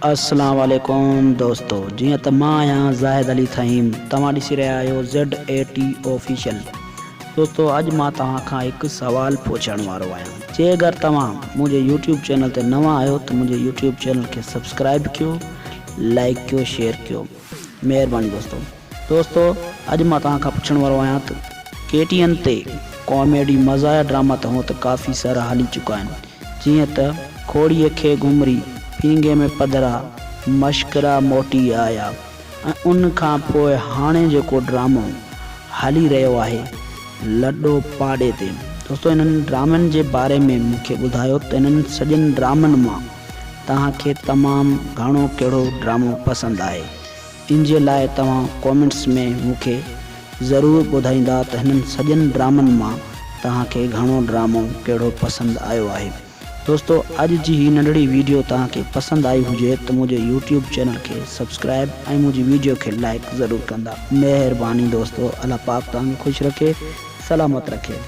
اسلام عليڪم دوستو جيئن ته مان آهيان زاهد علي ٿهيم توهان ڏسي رهيا آهيو زيڊ اي ٽي آفيشل دوستو اڄ مان توهان کان هڪ سوال پڇڻ وارو آهيان جي اگر توهان منهنجي يوٽيوب چينل تي نوان آهيو ته منهنجي يوٽيوب چينل کي سبسڪرائب ڪيو لائڪ ڪيو شيئر ڪيو مهرباني دوستو دوستو اڄ مان توهان کان پڇڻ وارو آهيان ته ڪي ٽي اين تي ڪاميڊي مزاحيه ڊراما ته هونء ته ڪافي سارا هلي چڪا آهن جيئن ته کوڙيء کي گهمري، پينگهي ۾ پڌرا، مشڪرا موٽي آيا ۽ ان کان پوء هاڻي جيڪو ڊرامو هلي رهيو آهي لڏو پاڏي تي. دوستو انهن ڊرامن جي باري ۾ مون کي ٻڌايو ته انهن سڄن ڊرامن مان توهان کي تمام گهڻو ڪهڙو ڊرامو پسند آهي ان جي لاء توهان ڪامينٽس ۾ مون کي ضرور ٻڌائيندا ته هنن سڄن ڊرامن مان توهان کي گهڻو ڊرامو ڪهڙو پسند آيو آهي. دوستو اڄ جي هي ننڍڙي ويڊيو توهان کي پسند آئي هجي ته منهنجي يوٽيوب چينل کي سبسڪرائب ۽ منهنجي ويڊيو کي لائيڪ ضرور ڪندا. مهرباني دوستو الله پاڪ توهان کي خوش رکي سلامت رکي.